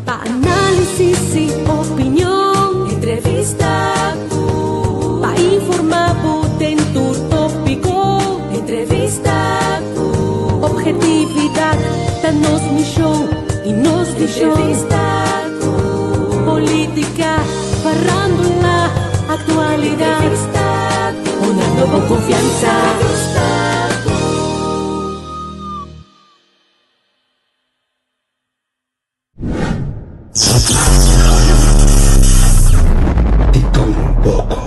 Pa análisis y opinion. Entrevista cu. Pa informa bo den tur tópico. Entrevista cu. Objetividad ta nos misión y nos visión. Entrevista cu. Política, farándula, actualidad. Entrevista cu. Honrando bo confianza. Entrevista cu. Di tur un poko.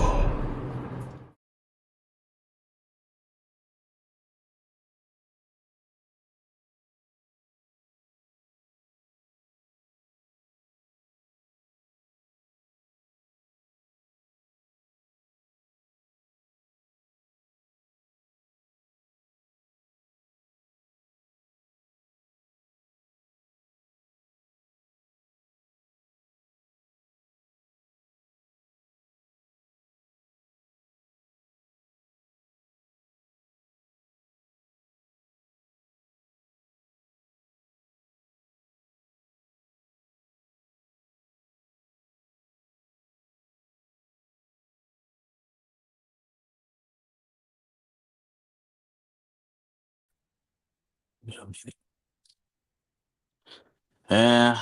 Eh,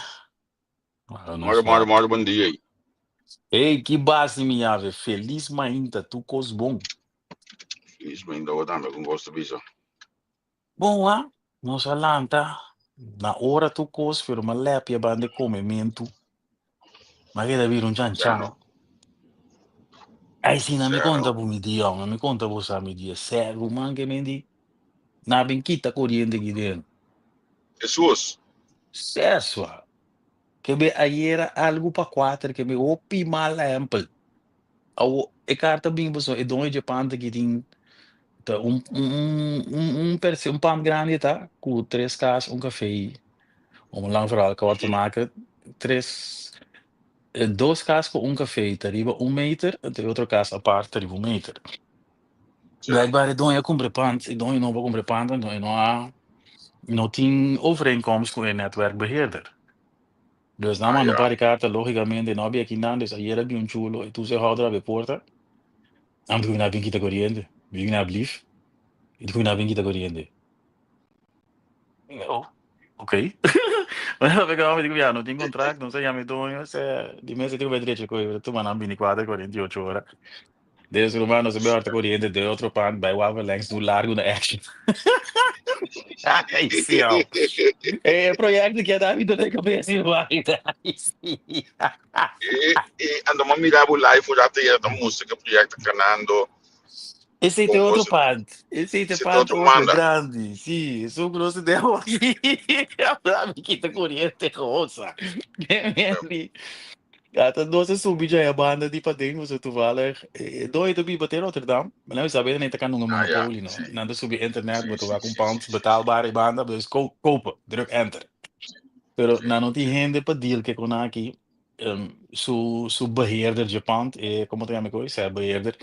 bueno, Moro, moro, moro, bon dia. Hey, ki basi mi ave. Feliz mainta, tu kos bon. Feliz mainta, bo tambe, con gosto bisa. Bon, ah, nos a lanta. Na ora tu kos, pero ma lepia bande comementu. Ma keda bira un chan chan. Ai, si, na mi conta bu mi dia, na mi conta bu sa mi dia. Seru man ke men di. Na bin kita corriente ki den. Jesus. Sesua. Ke be ayera algo pa 4 ke be hopi mal empel. Awo e carta bin paso e doño dje pand aki tin ta un un un un perse un pand grandi ta ku tres kas un café om een lang verhaal kort te maken tres dos kas ku un café ta riba un meter anto e otro kas apart ta riba un meter. Blijkbaar e doño a kumpra e pand e doño nobo a kumpra e pand anto e no a no tin overeenkomst ku e netwerkbeheerder. Dus nan manda un par di karta, lógikamente no a bia kinan, dus ayer a bin un chulo, e toezichthouder a bin porta, nan di ku mi na bin kita koriente, mi di ku mi na blief, e di ku mi na bin kita koriente. Oh, ok. Bueno, mi di ku ya no tin kontrakt, no sa yama e doño, osea, di mes e tin ku bai drecha koe, pero tuma nan bini kuater kuarenta i ocho ora. Dus ruman, nos a bai horta koriente den otro pand, bai wak langs tur largu na Action. Ay, sí, oh. E proyecto que da mi dolor de cabeza igual. Ay, sí. E, e, ando ma mira bo live un rato y ta mustra que proyecto ganando. Ese te Con otro cos- pand. Ese te Ese te pand otro otro manda. grande. Sí, es un grosso de agua aquí. Mi quita corriente rosa. Ja, ta nos a subi dja e banda di paden, pasobra toevallig e doño ta biba te Rotterdam, ma nan sabi nan ta kan hunga Ah, ja, Monopoly no. sí. Nan ta subi internet, bo ta Sí, sí, wak un sí, pand sí, sí, sí. betaalbaar e banda, dus ko kopen, druk enter. Pero nan no tin hende pa deal ke kon aki, su su beheerder dje pand, e como ta yama e koe? Sea beheerder,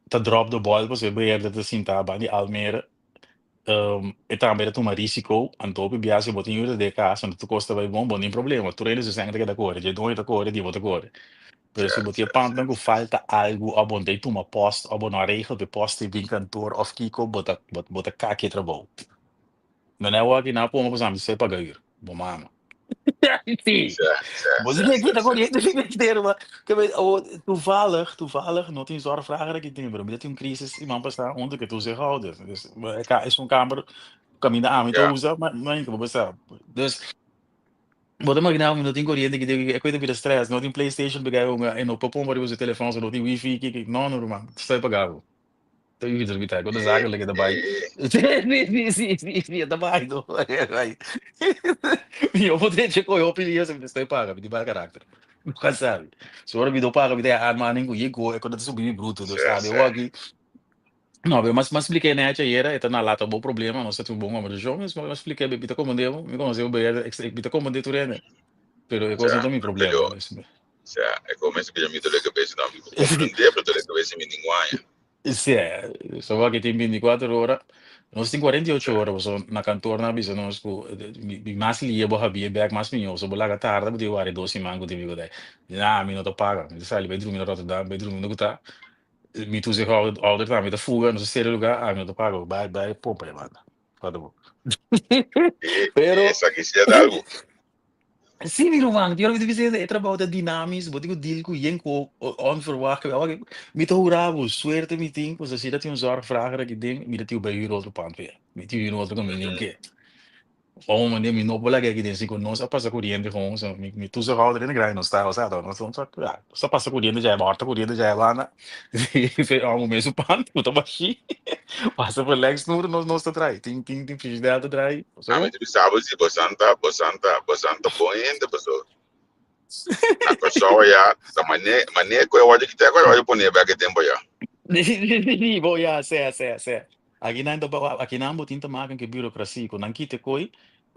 ta drop the ball pasobra e beheerder ta sinta banda di Almere. E tambe ta tuma risico, anto hopi bia si bo tin yuda den cas, anto tur cos ta bay bon, bo no tin problema, tur hende su sèn ta keda core, dje doño ta core, di bo ta core. Pero si bo tin e pantnan cu falta algo of bo no ta tuma post of bo no a regel pa e post ta bin kantoor of kico, bo ta bo ta kaki e trabou. No na awor aki nan a pone pasobra mi ta paga huur, bo mama. Sí. Bo si ke kita corriente financiero, maar ke weet, oh, toevallig, toevallig, no tin zorgvrager aki tin, pero mi ta tin un crisis siman pasá hunto ku e toezichthouder. Dus, e ka es un kamer kaminda ami ta usa, ma ma inke bo bisa. Dus, bo ta imaginá mi no tin corriente aki den, e koe ta bira stress, no tin PlayStation pa kai hunga, e no por pon riba su telefòn, so no tin wifi, kiko, no no ruman, stoi pagá bo. Ta vivi dormita, cuando saca le ta bai. Sí, sí, sí, sí, sí, ta bai no. Bai. Mi opo te che coge hopi lío, se mi estoy paga, mi tin mal karakter. Nunca sabi. So ora mi no paga, mi ta aanmaning cu yego, e cuando ta subi mi bruto. Dus abe awor aki. No, pero mas mas expliqué nechi ayer, e ta na lata bo problema, nos ta tin un bon conversacion, mas mas expliqué, mi ta comprende bo, mi conoce bo beter, mi ta comprende tur hende. Pero e cos no ta mi problema. Pero, o sea, e comienzo que yo mi dolor de cabeza, no, mi comprende, pero dolor de cabeza mi ninguaña. Sí, so aki tin 24 ora. Nos tin 48 ora, so na kantoor nan a bisa nos ku mas lia bo habia bek mas mihó. So bo laga tarda bo tin wari 2 siman ku tin biba dai. Nah, mi no ta paga. Mi ta sali bai drumi na Rotterdam, bai drumi unda ku ta. Mi toezichthouder tambe ta fuga, nos a sera e lugá, ah, mi no ta paga. Bai, bai pompa e banda. Fada bo. Pero Esaki si ta algu. Sí, mi ruman, pero mi ta bisa e trabou ta dinamis, bo tin ku deal ku yen ku onverwacht. Awor mi ta hura bo, suerte mi tin, pasobra si ta tin un zorgvrager aki den, mi ta tin ku bai hür otro pand weer. Mi tin hür otro kaminda un ke. Op un manera mi no por laga aki den, si ku nos a pasa kuriente gewoon, so mi toezichthouder in de grei nos ta, osea nos ya, nos a pasa kuriente djai, bo a kuriente djai banda, fe amo mesun pand ku ta bashí, pasa por lèks nos nos ta trai, tin tin tin frigidair ta trai. Ami ta bisa bo si bosan ta bosan ta bosan ta bon hende paso na Kòrsou aya ta mane mane ku e wòrdu kita e wòrdu pone bek e tempu aya. Bo ya sea sea sea. Aki nan ta aki nan bo tin te maken ku e burokrasia ku nan kita e koi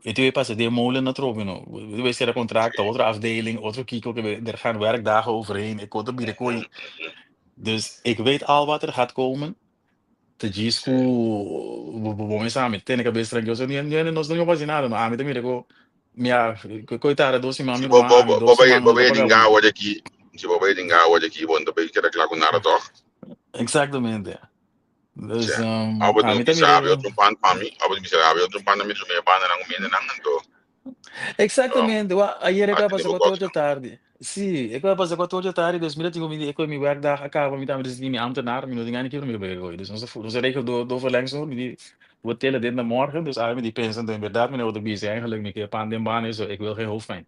e tin pasa den molen atrobe no. Bo ta sera kontrakt ta otro afdeling otro kiko ke der gaan werkdagen overheen e kos ta bira koi. Dus ik weet al wat er gaat komen. Ta djis ku bo mes ami tene kabes trankil so ni ni nos no ño hasi nada no ami ta mira ku mi a koe tarda 2 siman Si mi bo ruman bo ami bo dos bai siman bo no ta bai paga dinga bo. awa di aki si bo bai dinga awa di aki bo no ta bai keda kla ku nada tòg. Exactamente. Dus Sè. Awa bo tin ami ta bisa mira habri otro pan pa mi awa bo tin bisa habri otro pan na mi drumi e bandanan ku mi hendenan anto. Exactamente, wa ayer e A kaba tene pasa bo kuater or kòknan. di tardi. Sí, e kaba pasa 4 or di tardi, dus mi ta tin ku mi e koe mi werkdag a kaba, mi tambe mi ambtenaar, mi no tin gana kibra mi ta bai koe. Dus nos a nos a regel door door verlengsel, mi di we tillen dit naar morgen, dus awe mi di pensa, en berdad mi no ta bisa eigenlijk mi ke pan den baan eso, ik wil geen hoofdpijn.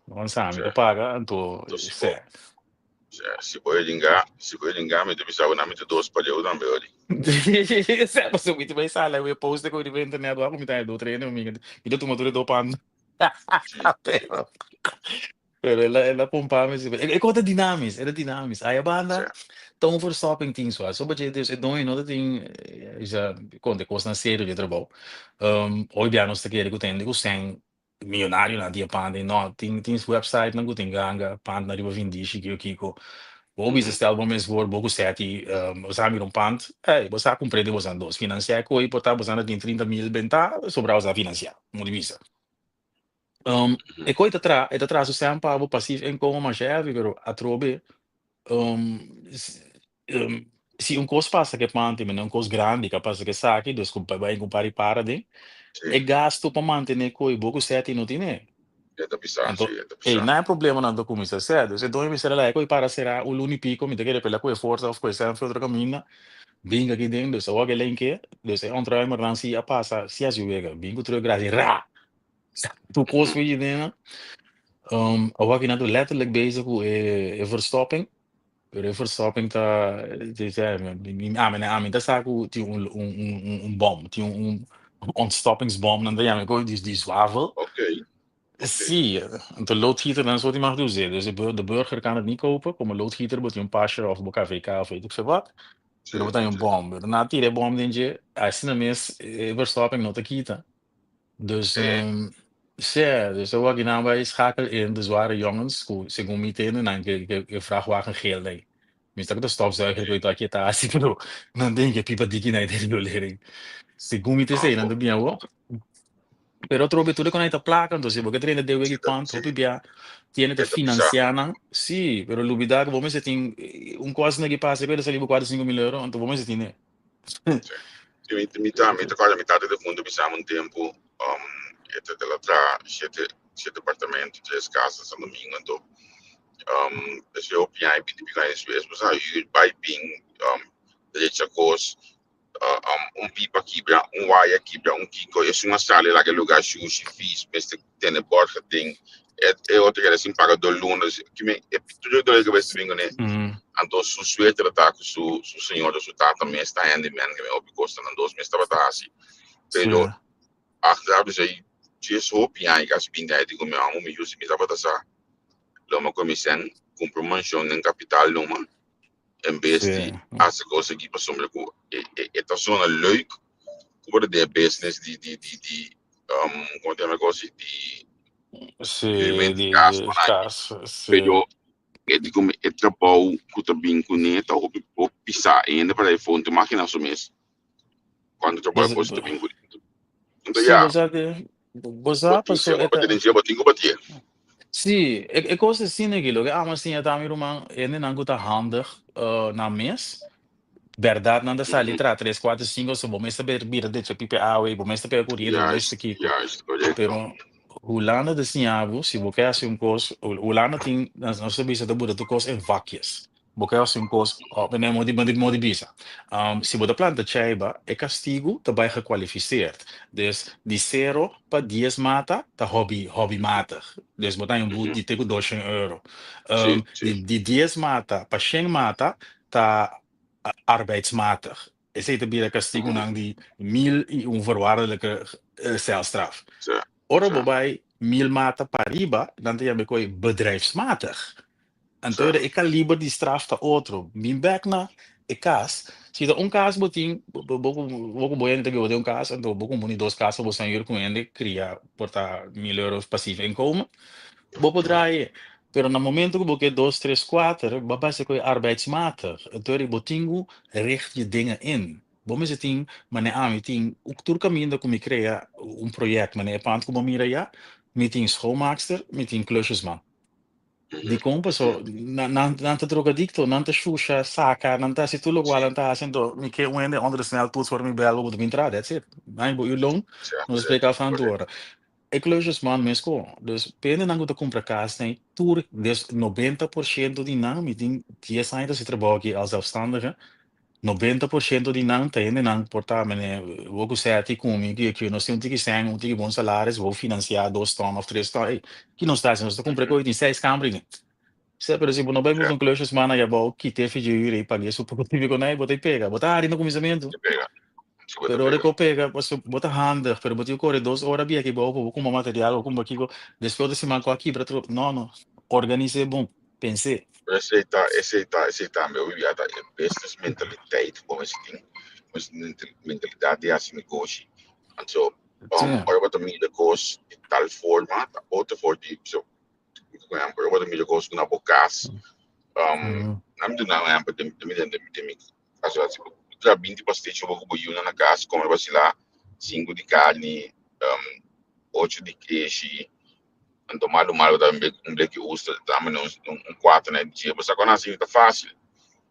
Want sa mi Sè. ta paga, anto Anto si bo sè. sè si bo e dinga si bo e dinga mi ta bisa bo na mi ta dos pa deu tambe ori. Sè, pasobra mi ta bai sali awe post ku riba internet wak ku mi ta haña do trene mi mi ta tuma tur e do pan. Sí, sí. Pero pero el a el a pompa mi si e kos ta dinamis e ta dinamis. Aya banda Sè. ta un verstopping tin so so bache dus e doño no ta tin bisa konta e kosnan serio di e trabou. Hoy bia nos ta kere ku ta hende ku sèn Milionarionan tin e pan den no tin tin websitenan ku tin ganga pannan riba vindishi kiko kiko bo bisa stel bo mes voor bo ku seti bo sa mira un pand ey bo sa kumpr'e den bosan dos finansia e koe por ta bosan a tin 30.000 benta sobra bo sa finansia mo di bisa e koe ta traha e ta traha su sèn pa bo pasief inkomen masha heavy pero atrobe si un kos pasa ku e pand i un kos grandi ka pasa ku esaki dus ku bai ku un par di para den e gasto pa mantené koe bo ku seti no tine. E ta bisa, Anto sí, e ta ey bisa. nan e problemanan ta kuminsá sè. Dus e doño mester a laga e koe para será un luna i piko mi ta kere pela ku e forsa òf ku e sèn for otro kaminda bin aki den dus awor ke len ke dus e ontruimernan si a pasa si hasi wega bin ku truck grandi ra! Tur kos ku e den awor aki nan ta letterlijk bezig ku e verstopping pero e verstopping ta ami ami ta sa ku tin un un un bom tin un ontstoppingsbom nan ta yama e di zwavel. Oké. Sí, anto loodgieter nan soort die mag doen. Dus de burger kan het niet kopen. Como loodgieter bo tin un pasje of bo KVK of weet ik veel wat. Pero bo ta un bom. Pero na tira e bom den dje, asina mes e verstopping no ta kita. Dus sí, dus awor aki nan bai schakel in de zware jongens ku segun mi tende nan ke ke e vrachtwagen geel dai. Mi sa ku ta stofzuiger ku e ta kita hasi pero nan den ke pipa diki nan e den riolering. Segun mi te sei nan ta bin awor. Pero atrobe tur e kon ta plaka entonces bo ke drenta den wiki pand hopi bia tiene ta financia nan. Sí, pero lubida ku bo mester tin un kos na ki pasa ku e ta sali bo kuater 5000 euro anto bo mester tin e. Sí. Mi, mi ta, mi ta kòrda mi tata defuntu bisa mi un tempu, e ta de la traha shete apartamento, tres kas na San Domingo, anto esei hopi aña, binti piko aña despues, bo sa hür bai bin, drecha kos, un pipa kibra, un waya kibra, un kiko, esun a sali laga e lugar shushi, vies, mester tene borg den, e otro keda sin paga do luna, ki e tur dolor di kabes ta bin kuné. Anto su suerte ta ku su su señora, su tata mes ta handyman, ke men hopi kos ta nan dos mes tabata hasi. Pero achteraf bisa djes hopi aña, kasi 20 aña di ku mi amo mi yu si mi tabata sa lo mi a kuminsá kumpra un manshon den kapital numa en bes di hasi kos aki pasobra ku e ta sona leuk ku bo ta den e business di di di di komo ta yama e kos di Sí, huurment di di kas di por aki kas, sí. pero. E di ku e trabou ku ta bin kuné ta hopi hopi pisá. E hende para e fonte mákina su mes. Kuantu trabou e kos ta bin kuné. Anto Sí, ya, bo sa ke, bo bo sa tin paso si e bo ta. tin bo tin ku batié. Sí, e kos ta asina aki, loke amo a siña ta mi ruman, hendenan ku ta handig nan mes, bèrdat nan ta sali tra tres, kuater, sinku, so bo mes ta bira decha pipi awe, bo mes ta pega kuriente, bo mes ta Juist, kiko. juist, korekto. Pero Hulanda ta siña bo, si bo ke hasi un kos, Hulanda tin, nos ta bisa ta buta tur kos en vakjes. Bo ke hasi un kos, oh, nee, mo di, mo di bisa. Si bo ta planta chaiba, e kastigu ta bai gekwalifiseerd. Dus di sero pa dies mata ta hobby, hobbymatig. Dus bo ta haña un boete di te ku doshen euro. Di, di dies mata pa shen mata ta arbeidsmatig. Esei ta bira kastigunan di mil i un voorwaardelijke celstraf. Ora bo bai mil mata pa riba, nan ta yama e koe bedrijfsmatig. Anto e kaliber di straf ta otro. Bin bek na e kas, si ta un kas bo tin, bo ku bo hende ta biba den un kas, anto bo kumpra un di dos kas pa bo san yur ku hende kria por ta mil euro pasief inkomen, bo por draai. Pero na momento ku bo ke dos, tres, kuater, bo a basa ku e arbeidsmatig. Anto bo tin ku richt je dingen in. Bo mester tin, manera ami tin, tur kaminda ku mi krea un project, manera e pand ku bo mira ya, mi tin schoonmaakster, mi tin klusjesman. Dikon? Paso nan nan ta drogadikto, nan ta shusha, saka, nan ta hasi tur lokual nan ta hasi, anto mi ke un hende onder de sneltoets ora mi bel bo ta bin traha, that's it. Nan bo uurloon, nos a spreek af aan tur ora. E klusjesman mesko, dus pendenan ku ta kumpra kas nei tur, dus 90% di nan, mi tin dies aña ta hasi trabou aki als zelfstandige, 90% di nan ta hendenan por ta mene bo ku seti ku mi ki ki nos tin un tiki sèn un tiki bon salaris bo finansiá dos ton òf tres ton ey ki nos ta hasi nos ta kumpra koe tin seis kamber aden sè pero si bo no bai buska un klusjesman ayabou kit'é fijuur ey pag'é su poko típiko nei bo ta pega bo ta hari na kuminsamentu pero ora ku pega pasobra bo ta handig pero bo tin ku kore dos ora bia aki bou pa bo kumpra material bo kumpra kiko despues otro siman ku a kibra tur no no organis'é bon. Pens'é. Pero esei ta, esei ta, esei tambe hopi bia ta e business mentaliteit ku bo mester tin, business mentalidat di hasi negoshi. Anto, ora bo ta mira kos di tal forma, ta otro for di, so, por ehempel, ora bo ta mira kos ku na bo kas, nan mi duna un ehempel den mi, den mi, den mi kaso, si bo traha binti pastechi bo ku bo yunan na kas, kome basila sinku di karni, ocho di keshi, Anto malu malu ta un bleki usta ta mane un kuater na dje. Bo sa kon hasi ta fásil.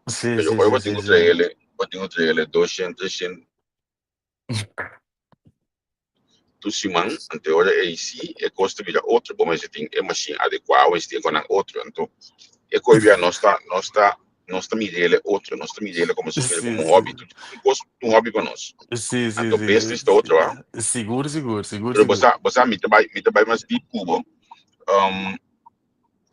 Sí, Pero sí, ora sí, bo tin sí, ku sí. traele, bo tin ku traele 200, 300 tur siman, anto ora ei sí e kos ta bira otro. Bo mester tin e mashin adekuá, bo mester tin e konan otro. Anto e koe bira nos ta nos ta nos ta mir'el e otro, nos ta mir'el komo si fuera Sí, komo un sí. hobby. Tur un kos un hobby pa nos. Sí, sí, Anto sí. business ta otro, ah. Sigur, sigur, sigur, Pero bo sigur. sa, bo sa mi ta bai, mi ta bai mas diep ku bo. Um,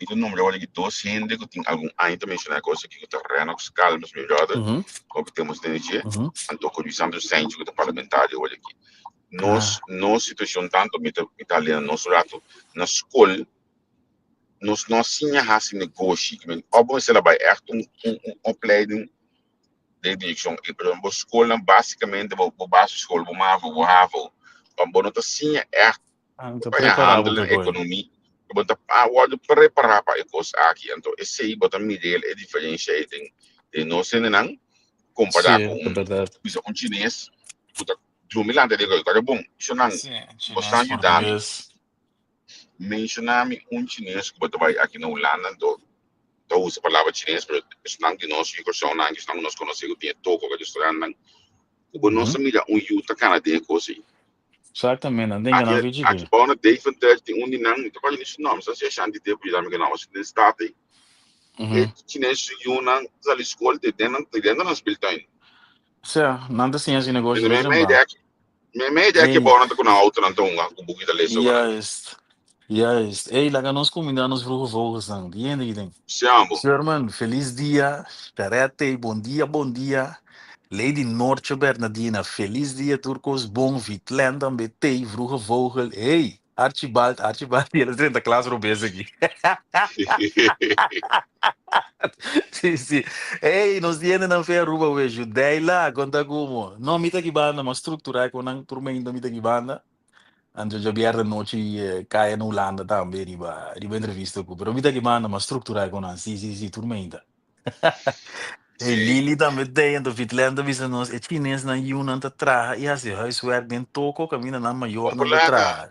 mi ta nombra awor aki dos hende ku tin algun aña ta menshoná e kos aki ku ta Rennox Calmes, mi brother, hopi tempu nos tene dje, anto ku Lisandro Saintje ku ta parlamentario awor aki. Nos, nos situashon tantu mi ta, mi ta lena nos rato na skol nos no a siña hasi negoshi. Ki men, òf bo mester a bai ègt un, un, un opleiding den direkshon ei, pero bo skolnan basikamente bo, bo basisschool, bo mavo, bo havo, pa bo no ta siña ègt Ah, no ta pa e prepará bo handel pa en e koe. ekonomi, bo ta a wòrdu prepará pa e kos aki. Anto esei bo ta mir'el e diferensha ei den, den nos hendenan kompará Sí, ku ta un, bèrdat. bisa un chines ku ta drumi lanta den koi kòrda bon, shonnan, Sí, bo chines, stan yuda mi. portugues. Menshoná mi un chines ku bo ta bai aki na Hulanda anto ta usa palabra chines pero esnan di nos yu Kòrsounan esnan ku nos konosé ku tin e toko ku e restaurantnan ku bo no sa mira un yu ta kana den e kos ei. Exactamente, nan den Aki nan aki fichi bou na Deventer tin un di nan mi ta kòrda ni su nòmber sa si Ashanti Depo yuda mi ku e nòmber si den Staten e chines su yunan ta sali skol te den nan te den nan speeltuin. Sea, nan ta siña su negoshi Mende desde mei trempan. dek mei mei dek e Ey, bou nan ta ku nan auto nan ta hunga ku buki ta lesa ora. juist, juist. Ey, laga nos kumindá nos vroege vogelsnan. Di hende ki tin. Siambo. Sherman, felis dia. Charette, bon dia, bon dia. Lady Noortje Bernadina, felis dia, tur kos bon. Vitlen tambe, tey, vroege vogel. Hey, Archibald, Archibald, el a drenta klas robes aki. Sí, sí. Hey, nos tiene nan fe Aruba we. Judeila, konta kumo. No, mi ta ki banda, ma struktura kon nan tur meinta mi ta ki banda. Anto djabièrnè nochi kaya na Hulanda tambe riba riba entrevista ku pero mi ta ki manda mas strukturá ku nan si si si tur meinta. Hey Sí. Lili tambe t'ei anto Vitlen ta bisa nos e chinesnan yunan ta traha i hasi huiswerk den toko kaminda nan mayornan ta Kompolaga, traha.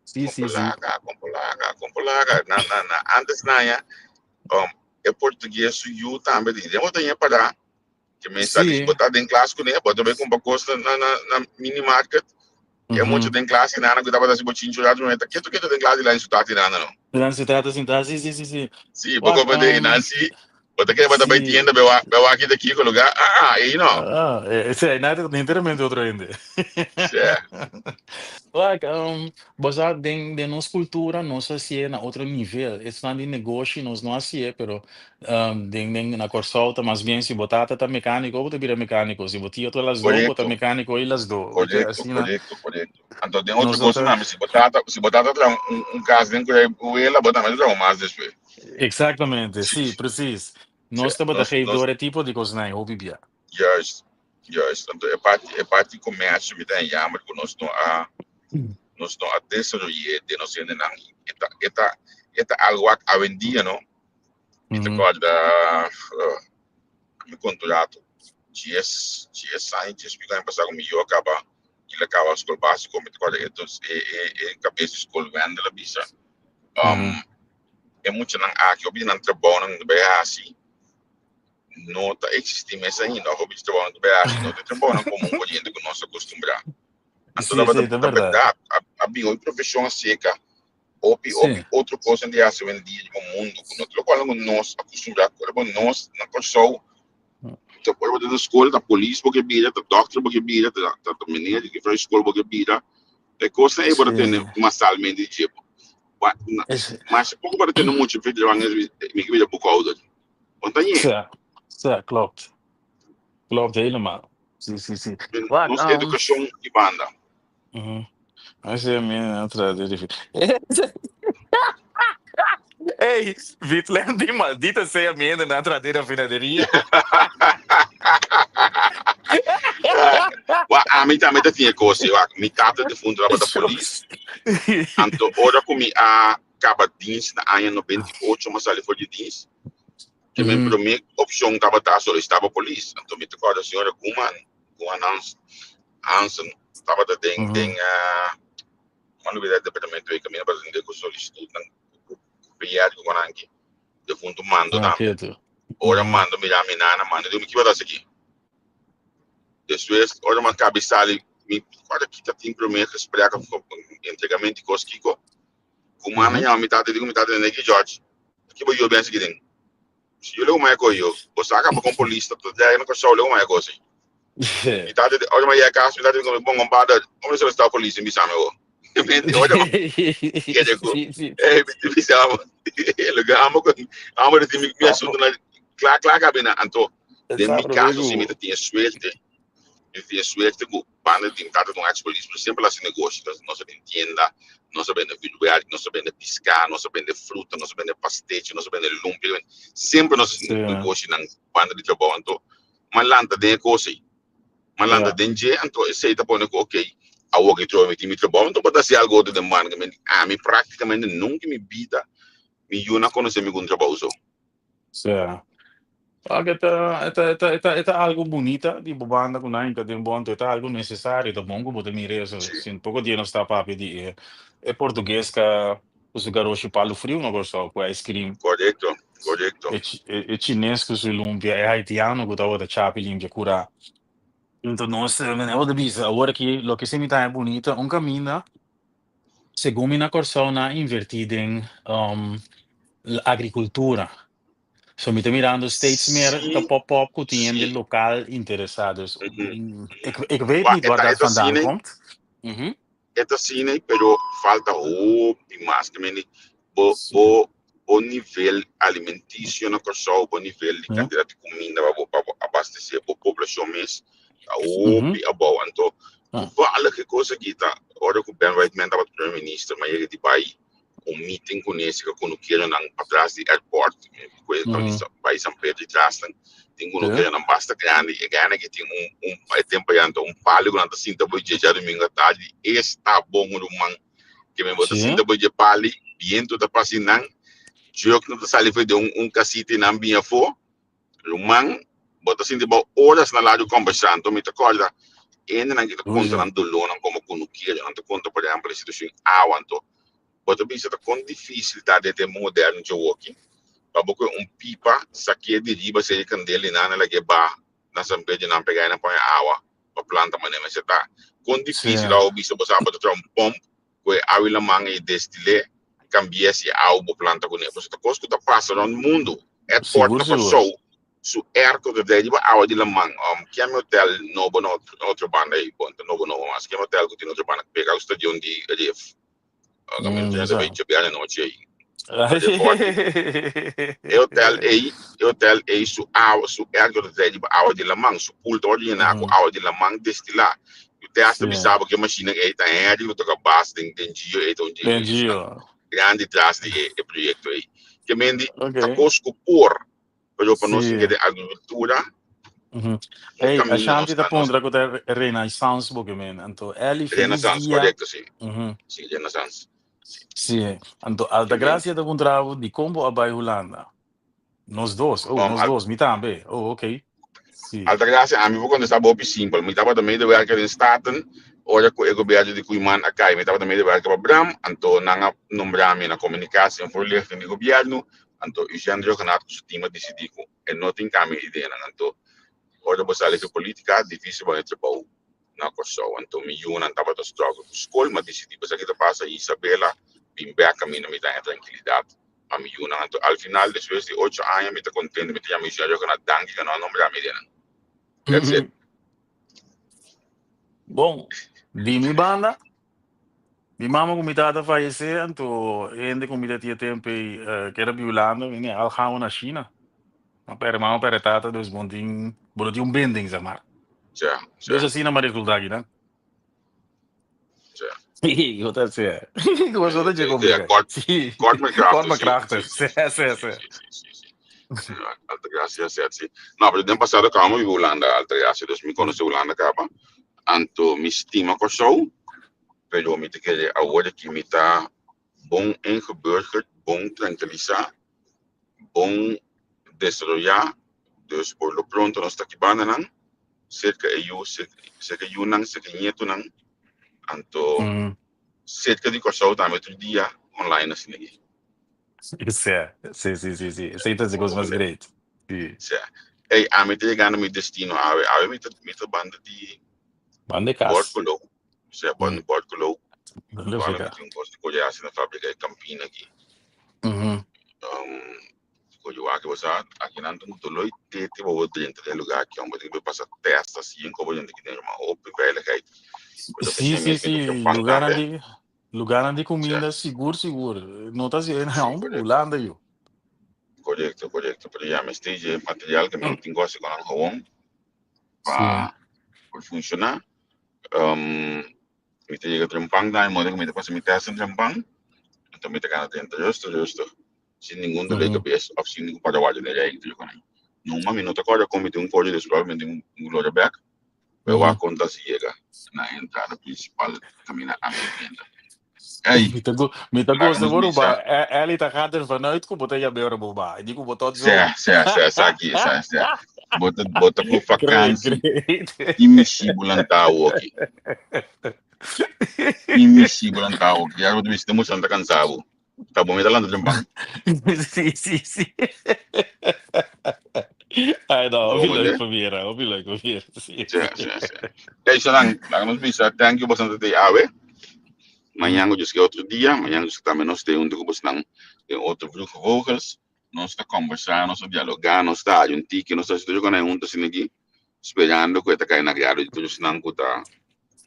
Si si si. kompolaga, kompolaga, kompolaga. Na na na antes na ya, um, e portugues su yu tambe di den bo ta pará. Ke men sa di Sí. bo ta den klas kuné, bo ta bai kumpra kos na na na na mini market. E mucha den klas i nana ku tabata hasi bochinchi un rato, men ta ketu ketu den klas di la insultá ti nana no. Nan se trata sintá, sí, sí, sí, sí. Sí, bo Wak, comprende i nan sí, bo ta kere bo ta bai tienda be wak be wak di kiko lugar, ah ah, ei no. Ah, sí, ei nada enteramente otro hende. Sí. Wak, bo sa den den nos cultura nos hasié na otro nivel. Esnan di negoshi nos no hasié, pero Den den na Kòrsou ta mas bien si bo tata ta mekániko bo ta bira mekániko, si bo tio ta lasdó bo ta Korekto, mekániko i lasdó. Weet je, korekto, asina korekto, korekto. Anto den otro nos no kos ta. tambe, si bo tata, si bo tata traha un, un kas den kura wela, bo tambe ta traha un mas despues. Exactamente, Sí, sí, precies. sí, Nos tabata nos, geef nos, door e tipo di kosnan hopi bia. juist, juist. Anto e parti, e parti komersio mi ta jammer ku nos no a, nos no a desaroyé den nos hendenan. E ta, e ta, e ta algo wak awendia, no? Mi ta kòrda mi kontrato dies dies aña dies pico aña pasá ku mi yu a kaba el a kaba skol básiko mi ta kòrda e e e e kabes di skol Wendel a bisa e muchanan aki hopi di nan trabounan ta bai hasi no ta eksistí mes ainda òf hopi di trabounan ta bai hasi no ta e trabounan komun koriente ku nos a kustumbrá anto tabata Sí, ta ta bèrdat. bèrdat a a bin hopi profeshon aseka Hopi, hopi otro cosnan di haci hoy-en-dia riba mundo cu no ta locual cu nos acostumbrá cu. Ora bo nos na Kòrsou, ta ora bo ta na skol ta polis bo ke bira, ta dòkter bo ke bira, ta ta ta meneer di kifra skol bo ke bira. E cosnan ei bo ta tene masalmente di dje. Ba na masha poko bo ta tene mucha mi ke bira boekhouder. Bo ta ñe. Sa, sa, klopt. Klopt helemaal. Si, si, si. Wak, Nos educacion di banda. Ese mi otra difícil. Ey, Vitlen di maldita sea mi hende na tra di rafinaderia. Wa ami tambe ta tin e kos ei wak. Mi tata defunto tabata polis. Anto ora ku mi a kaba dins na aña 98 mi a sali for di dins. Ke mi prome opshon tabata solisitá pa polis. Anto mi ta kòrda señora Koeman, Koeman Hans, Hansen tabata den den mi a lubida e departamento ei kaminda pa atendé ku solisitutnan ku PR ku konan aki. Defuntu mando tambe. Ora mando mira mi nana mando di mi kiba ta hasi aki. Despues ora mi a kabi sali mi kòrda kita tin prome gesprek òf entregamento di kos kiko. Ku mama yama mi tata i di ku mi tata nene ki George kiba yo biense ki den. Si yo lego maya ko yo, bo sa kaba kon polis ta ta na Kòrsou lego maya ko si. Mi tata di ora mi a yega kas mi tata di ku mi bon kompadre ome no solisitá polis i bisa mi awo. Mi ora mi kere ku eh mi ta bisa amo loke amo ku amo ta tin mi asuntu na kla kla kabina anto den mi kaso si mi ta tin e suerte mi ta tin e suerte ku Banda di mi tata ta un ex polis, pero semper el a hasi negoshi. Nos a bende tienda, nos a bende vuurwerk, nos a bende piská, nos a bende fruta, nos a bende pastechi, nos a bende lumpia. Semper nos a hasi negoshinan banda di trabou. Anto mi a lanta den e kos ei. Mi a lanta den dje, anto esei ta pone ku okey, awor ki trobe mi tin mi trabou, anto bo ta hasi algu otro den banda. Ami praktikamente nunka mi bida mi yu no a konosé mi ku un trabou so. Sea. Wak, e ta, e ta, e ta, e ta, e ta algo bunita di bo banda ku nan hinka den bo, anto e ta algo nesesario, ta bon ku bo ta mira eso. Sí. Sin poko dia nos ta papia di e, e portugues ka ku su garoshi palu friu na Kòrsou ku ice cream. Korekto, korekto. E, e, e chines ku su lumpia, e haitiano ku tabata chapi limpia kurá. Anto nos, mene bo ta bisa, awor aki loke si mi ta haña bunita, un kaminda Segun mi na Kòrsou nan a invertí den agrikultura. So mi ta mirando steeds meer ta pop op ku tin hende lokal interesá. Dus ik ik weet niet waar dat vandaan komt. E ta asina pero falta hopi mas. Ke mende bo bo bo nivel alimentisio na Kòrsou, bo nivel di kantidat di kuminda pa bo pa bo abastesé bo poblashon mes ta hopi abou. Anto toevallig e kos aki ta ora ku Ben Whiteman tabata primer minister mi a yega di bai un meeting kuné si ka kunukeronan patras di airport ku e tabata bai San Pedro di trasnan tin kunukeronan basta grandi e gana ki tin un un e tempu ayanta un palo ku nan ta sinta bo dje djadumingu atardi esta bon ruman. Ke men bo ta sinta bo dje pali, bientu ta pasa nan, juk no ta sali for di un un kasita i nan bin afó. Ruman, bo ta sinti bo oras na lado kombersá. Anto mi ta kòrda hendenan ki ta konta nan dolónan komo kunukero. Nan ta konta por ehèmpel e situashon awa. Anto bo ta bisa ta kon difísil ta den tempu moderno djawoki pa bo kohe un pipa sakié di riba seri kandela i nan a lag'é baha na San Pedro nan pega i nan pone awa pa planta manera mester ta. Kon difísil awa bisa bo sa bo ta traha un pòmp ku e awa i laman i destil'é kambi'é si e awa bo planta kuné. Pasobra ta kos ku ta pasa rònt mundu. Airport Sigur na sigur. Kòrsou su airco ta dei riba awa di laman. Kiami hotel nobo na otro banda ei, bon ta nobo nobo mas. Kiami hotel ku tin na otro banda pega ku stadion di Rif. Kaminda Mm, ta sa. bai djabièrnè anochi ei. E hotel ei, e hotel ei su awa, su airco ta trei riba awa di laman, su pool ta wòrdu yená ku awa di laman destilá. Ku te hasta bisa bo ku e mashina ei ta Henry ku toka bas den den Gio ei ta un Den Gio. Grandi tras di e proyekto ei. Ke men di ta kos ku por, pero pa nos tin ke den agrikultura. Ey, Ashanti ta puntra ku ta Renaissance bo ke men. Anto Elly feliz Renaissance, dia. korekto si. Si, Renaissance. Si, anto Altagracia ta puntra bo dikon bo a bai Hulanda? Nos dos, oh, nos dos, mi tambe. Oh, ok. Si. Altagracia, ami por kontestá bo hopi simpel. Mi tabata medewerker den Staten ora ku e gobierno di Koeiman a kai. Mi tabata medewerker pa Bram, anto nan a nombra mi na Communicatie en Voorlichting di gobierno. Anto Eugène Rhuggenaath ku su team a disidí ku e no tin kambia ideanan. Anto ora bo sali ku politica, difisil bo haña trabou na Kòrsou. Anto mi yunan tabata struggle ku skol, mi a disidí pa esaki ta pasa Isabela bin bèk kaminda mi ta haña trankilidat pa mi yunan. Anto al final despues di ocho aña mi ta kontento, mi ta yama Eugène Rhuggenaath danki ku no a nombra mi denan. That's it. Bon, di mi banda, mi mama ku mi tata fayesé, anto hende ku mi ta tia tempu ei keda biulando, mi al gauw na China. Ma pere mama pere tata, dus bon tin, bo no tin un binding, zeg maar. Ja, ja. Dus asina mi a resultá akinan. Ja. Yo ta sea. Como so ta Ja, complica. kort, Sí. kort maar krachtig. Kort maar sí. krachtig. Sí, Sí, sí, sí. sí, sí, sí. Ja, Altagracia, sí, sí. No, pero den pasado kaba mi Hulanda, Altagracia, dus mi konosé Hulanda kaba. Anto mi stima Kòrsou, pero mi ta kere awor aki mi ta bon ingeburgerd, bon trankilisá, bon desaroyá. Dus por lo pronto nos ta aki bandanan, serka e yu, serka e yunan, serka e ñetunan. Anto serka di Kòrsou tambe tur dia online asina aki. Sí, sí, sí, sí, sí. Esei ta e kos mas great. Sí. Sí. Ey, ami ta yegando mi destino awe. Awe mi ta, mi ta banda di Banda e kas. Borculo. Sí, banda di Borculo. Banda Wala mi Afrika. tin un kos di kolle hasi na fabrika e Campina aki. Um, kolle wak bo sa, aki nan ta un doloi tete bo bo drenta den lugar aki, hombre. Tin ku pasa test asi, en kobo drenta aki den, ma hopi veiligheid. Sí, sí, sí. Lugarnan di, Lugarnan di kuminda sigur sigur. No ta así na hombre, Hulanda yu. Korekto, korekto. Pero ya mester dje material ke mi tin ku hasi ku nan gewoon pa por funshoná. Mi ta yega trempan tambe, modo ku mi ta pasa mi tèst den trempan, anto mi ta gana drenta rustig rustig, sin ningun dolor di kabes òf sin ningun para wòrdu den rei. Numa mi no ta kòrda kon mi tin un kòrda di eskual, mi tin un gloria bèk. Bai wak kon ta si yega na e entrada principal kaminda ami ta drenta. Ey! Mi ta go, mi ta Laga gosta nos bo bisa. Ruba. Ellie ta gaat ervan uit ku bo ta yab'é ora bo ba. E di ku bo tot zo. Sè, sè, sè, esaki, sè, sè. Bo ta, bo ta ku Great, vakansi. great. Ki mishi bo lanta awoki? Ki mishi bo lanta awoki? Ya bo ta bisa te muchanan ta kansa bo. Ta bo mi ta lanta trempan. Sí, sí, sí. Ay, no, hopi Bo leuk mande? pa mira, hopi leuk pa mira. Sí, Sí, sí. sí, sí. Hey, Shanan, laga nos bisa thank you bastante te awe. Mañana Dios ke otro dia, mañana Dios tambe nos te hunto ku bosnan den otro Vroege Vogels. Nos ta conversa, nos ta dialoga, nos ta hari un tiki, nos ta hasi tur kos hunto asina aki, sperando ku e ta kai na agrado di tur esnan ku ta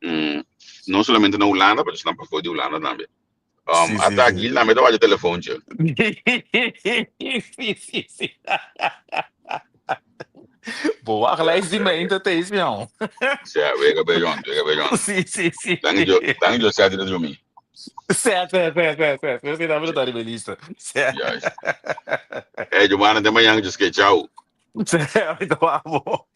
mm, no solamente na Hulanda, pero esnan pafó di Hulanda tambe. Um, Sí, sí, ata sí. Gil tambe ta wacha telefoontje. Sí, sí, sí. Bo wacht lijst die mijn te tees, jong. Sea, wega bij rond, wega bij rond. Sí, sí, sí. Dank je, dank je, sete dat mi. Zet, zet, zet, zet, zet. We zijn daar de lista. Zet. Juist. Hey, Giovanna, te mañana, just que chao. Zet, abo.